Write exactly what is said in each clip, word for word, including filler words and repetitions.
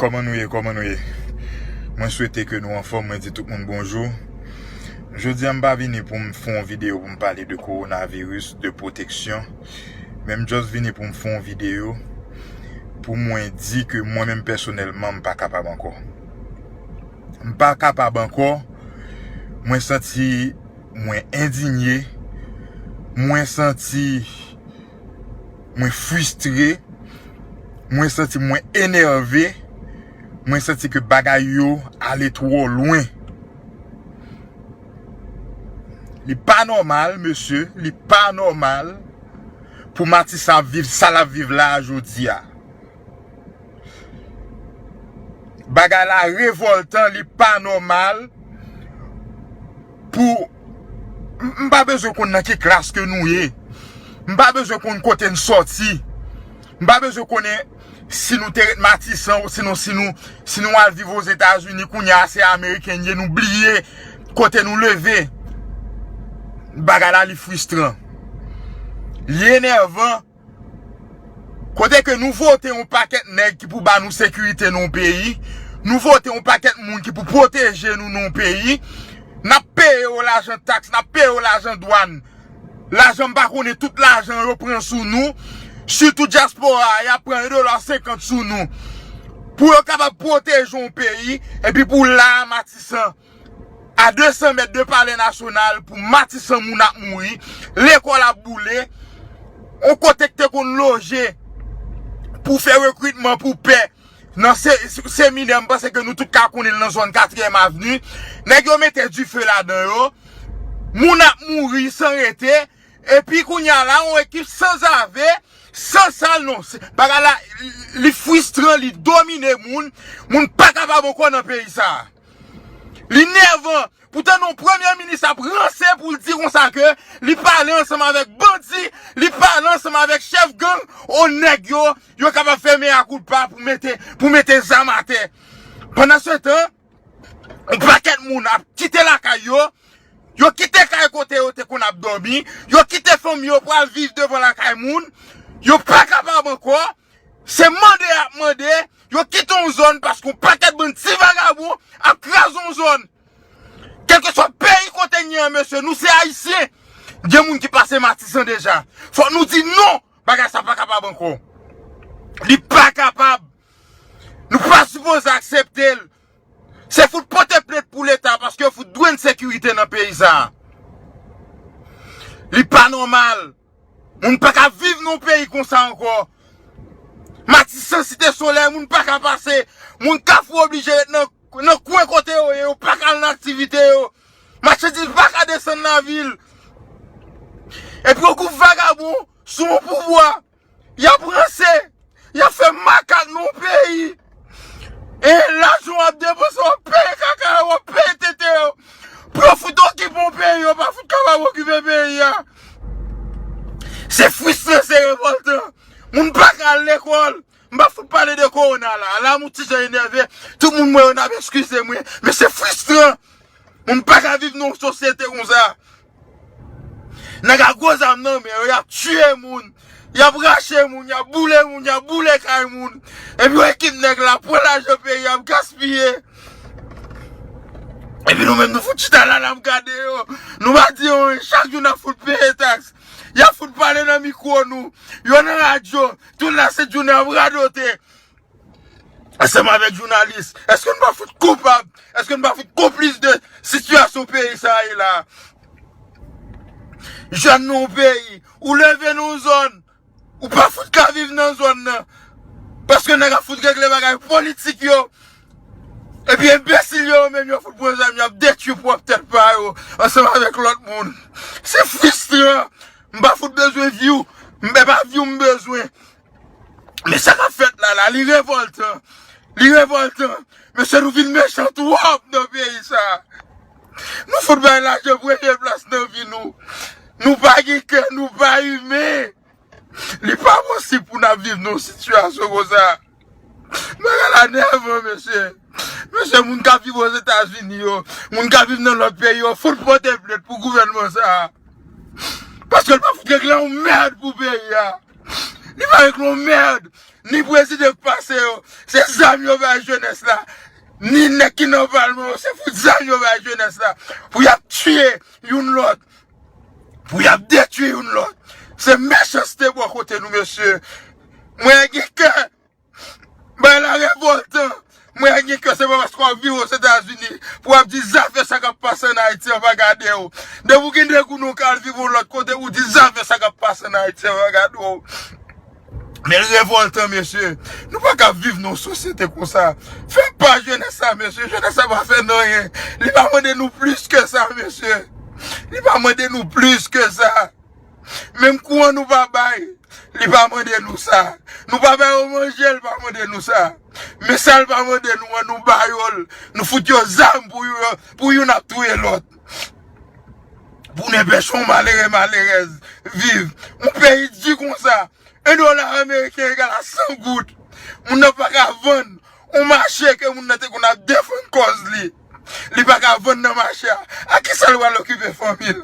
Kòman nou ye? Kòman nou ye? Mwen swete ke nou anfòm. Mwen di tout moun bonjou. Jodi a, m pa vini pou m fè yon videyo pou m pale de kowonaviris, de pwoteksyon. Men m just vini pou m fè yon videyo pou mwen di ke mwen menm pèsonèlman, m pa kapab ankò. M pa kapab ankò. Mwen santi mwen endinye. Mwen santi mwen fristre. Mwen santi mwen enève. Mwen santi ke bagay yo ale twò lwen. Li pa nòmal, mesye. Li pa nòmal pou Matisan ap viv sa l ap viv la a jodi a. Bagay la revòltan, li pa nòmal pou, m, m pa bezwen konn nan ki klas ke nou ye. M pa bezwen konn kote n sòti. M pa bezwen konnen si nou te ret Matisan ou sinon si nou, si nou al viv Ozetazini, kounye a se Ameriken n ye, nou bliye kote nou leve. Bagay la, li fristran. Li enèvan. Kote ke nou vote yon pakèt nèg ki pou ba nou sekirite nan yon peyi, nou vote yon pakèt moun ki pou pwoteje nou nan yon peyi, n ap peye yo lajan taks, n ap peye yo lajan dwàn, lajan m pa konnen tout lajan yo pran sou nou, sitou dyaspora a, y ap pran yon dola senkant sou nou, pou yo kapab pwoteje yon peyi, epi pou la a Matisan, a de san mèt de Palè Nasyonal, pou Matisan moun ap mouri, lekòl ap boule, yon kote k te konn loje pou fè rekritman pou pè nan se, seminè, m panse ke nou tout ka konnen l nan zòn Katriyèm Avni, nèg yo mete dife ladan yo, moun ap mouri san rete, epi kounye a la, yon ekip sanzave, san sal, non, se, bagay la, li fristran, li domine moun, moun pa kapab ankò nan peyi sa a. Li nèvan. Poutan non, premye minis ap ranse pou l di konsa ke li pale ansanm avèk bandi, li pale ansanm avèk chèf gang, o nèg yo, yo kapab fè meyakoulpa pou mete, pou mete zam atè. Pandansetan, yon pakèt moun ap kite lakay yo, yo kite kay kote yo te konn ap dòmi, yo kite fanmi yo pou al viv devan lakay moun, yo pa kapab ankò, se mande y ap mande, yo kite yon zòn paske yon pakèt bann ti vagabon ap kraze yon zòn. Kèlkeswa peyi kote n ye an, mesye, nou se Ayisyen. Gen moun ki pase Matisan deja. Fòk nou di non, bagay sa pa kapab ankò. Li pa kapab. Nou pa sipoze aksepte l. Se fout pote plent pou Leta paske yo fout dwe n sekirite nan peyi sa a. Li pa nòmal. Moun pa ka viv nan yon peyi konsa ankò. Matisan, Site Solèy, moun pa ka pase. Moun Kafou oblije ret nan, nan kwen kote yo ye, yo pa ka al nan aktivite yo. Machandiz pa ka desann lavil. Epi yon gwoup vagabon sou yon pouvwa, y ap ranse, y ap fè makak nan yon peyi. E lajan w ap depanse, w ap peye kaka yo, w ap peye tete yo. Pou yo fout okipe yon peyi, yo pa fout kapab okipe peyi a. Se fristran, se revòltan. Moun pa ka al lekòl. M pa fout pale de kowona la. La, m yon ti jan enève. Tout moun m wè yo n ap eskize mwen. Men se fristran. Moun pa ka viv nan yon sosyete konsa. Nèg a gwo zam nan men yo, y ap tiye moun, y ap rache moun, y ap boule moun, y ap boule kay moun. Epi yon ekip nèg la pran lajan peyi a ap gaspiye. Epi nou menm nou fout chita la, n ap gade yo. Nou pa di anyen, chak jou n ap fout peye taks. Y ap fout pale nan mikwo nou. Yo nan radyo, tout la sent jounen ap radote. Ansanm avèk jounalis, èske n pa fout koupab? Èske n pa fout konplis de sitiyasyon peyi sa a ye la? Jèn nan yon peyi, ou leve nan yon zòn, ou pa fout ka viv nan zòn nan. Paske nèg ap fout regle bagay politik yo. Epi enbesil yo, yo menm yo fout pran zam, y ap detwi pwòp tèt pa yo, ansanm avèk lòt moun. Se fristran. M pa fout bezwen vyou. M pa vyou m bezwen. Men sa k ap fèt la, la, li revòltan. Li revòltan. Mesye, nou vin mechan twòp nan peyi sa. Nou fout bay lajan premye plas nan vi nou. Nou pa gen kè, nou pa imen. Li pa posib pou n ap viv nan yon sitiyasyon konsa. Bagay la nèvan, mesye. Mesye, moun k ap viv Ozetazini yo, moun k ap viv nan lòt peyi yo, fout pote plent pou gouvènman sa a. Paske l pa fout regle yon mèd pou peyi a. Li pa regle yon mèd. Ni prezidan k pase yo, Se zam yo bay jenès la. Ni nèg ki nan palman yo, se fout zam yo bay jenès la. Pou y ap tiye youn lòt. Pou y ap detwi youn lòt. Se mechanste bò kote nou, mesye. Mwen gen kè. Bay la revòltan. Mwen gen kè, se pa paske w ap viv Ozetazini pou w ap di zafè sa k ap pase ann Ayiti an pa gade w. Depi w gen de goud ou ka al viv yon lòt kote, ou di zafè sa k ap pase ann Ayiti an pa gade w. Men l revòltan, mesye. Nou pa ka viv nan yon sosyete konsa. Fè pa jenès sa, mesye. Jenès sa pa fè n anyen. Li pa mande nou plis ke sa, mesye. Li pa mande nou plis ke sa. Menm kouran nou pa bay, li pa mande nou sa. Nou pa bay yo manje, li pa mande nou sa. Men sa l pa mande nou an, nou ba yo l. Nou fout yo zam pou yo, pou youn ap touye lòt. Pou nenpech yon malere, malerèz viv. Yon peyi di konsa, en dola ameriken egal a san goud. Moun nan pa ka vann yon mache ke moun nan te konn ap defann kòz li. Li pa ka vann nan mache a. A kisa l pral okipe fanmi l?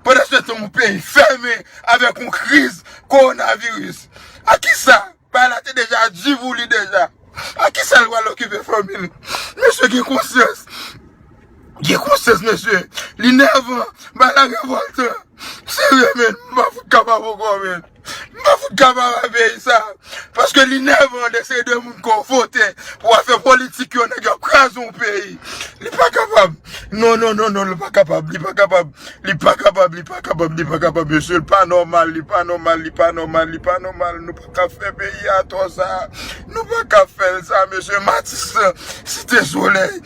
Pandan se tan yon peyi fèmen avèk yon kriz kowonaviris. A kisa? Bagay la te deja di pou li deja. A kisa l pral okipe fanmi l? Mesye gen konsyans. Gen konsyans, mesye. Li nèvan. Bagay la revòltan. Serye, men. M pa fout kapab ankò, men. M pa fout kapab a peyi sa. Paske li nèvan de se de moun ke w vote pou w al fè politik yo, nèg yo ap kraze yon peyi. Li pa kapab. Non, non, non, non, li pa kapab. Li pa kapab. Li pa kapab, li pa kapab, li pa kapab, mesye. Li pa nòmal, li pa nòmal, li pa nòmal, li pa nòmal. Nou pa ka fè peyi a tò sa. Nou pa ka fè l sa, mesye. Matis, Site Solèy,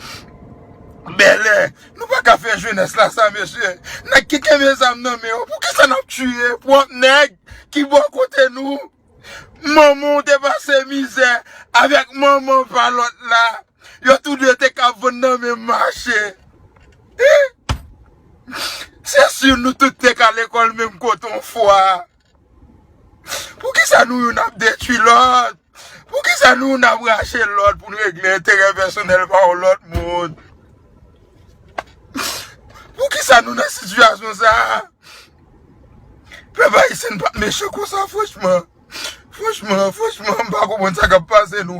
Bèlè. Nou pa ka fè jenès la sa, mesye. Nèg ki kenbe zam nan men yo, poukisa n ap tiye pwòp nèg ki bò kote nou? Manman w te pase mizè avèk manman pa lòt la. Yo tou de te ka vann nan menm mache. Eh? Se si nou tout te ka lekòl menm kote yon fwa. Poukisa nou youn ap detwi lòt? Poukisa nou youn ap rache lòt pou n regle enterè pèsonèl pa yon lòt moun? Poukisa nou nan sitiyasyon sa a? Pèp ayisyen pa mechan konsa, franchman. Franchman, franchman, m pa konprann sa k ap pase nou.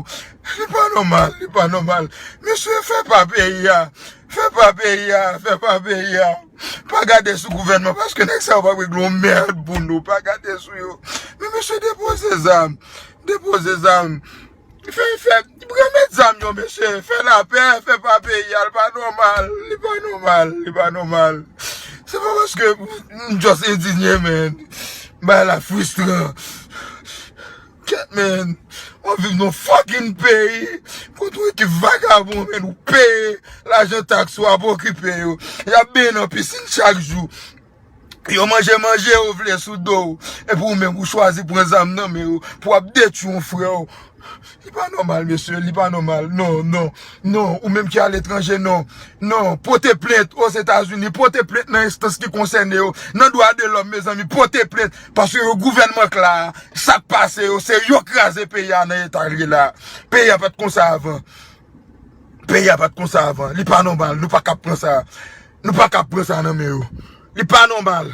Li pa nòmal, li pa nòmal. Mesye, fè pa peyi a. Fè pa peyi a, fè pa peyi a. Pa gade sou gouvènman, paske nèg sa yo p ap regle yon mèd pou nou. Pa gade sou yo. Men mesye, depoze zam. Depoze zam. Fè, fè, remèt zam yo, mesye. Fè lapè, fè pa peyi a. Li pa nòmal, li pa nòmal, li pa nòmal. Se pa paske m just endinye, men. Bagay la fristran. Kèt, men. W ap viv nan fucking peyi kote yon ekip vagabon, men, ou peye lajan taks ou ap okipe yo. Y ap benyen nan pisin chak jou. Yo manje manje yo vle sou do w. Epi ou menm, ou chwazi pran zam nan men yo pou w ap detwi yon frè w. Li pa nòmal, mesye, li pa nòmal. Non, non, non. Ou menm ki aletranje, non. Non, pote plent Ozetazini, pote plent nan enstans ki konsène yo, nan dwa de lòm, mezanmi, pote plent, paske yo gouvènman k la a, sa k pase yo, se yo kraze peyi a nan eta l ye la. Peyi a pa t konsa avan. Peyi a pa t konsa avan. Li pa nòmal, nou pa ka pran sa. Nou pa ka pran sa nan men yo. Li pa nòmal.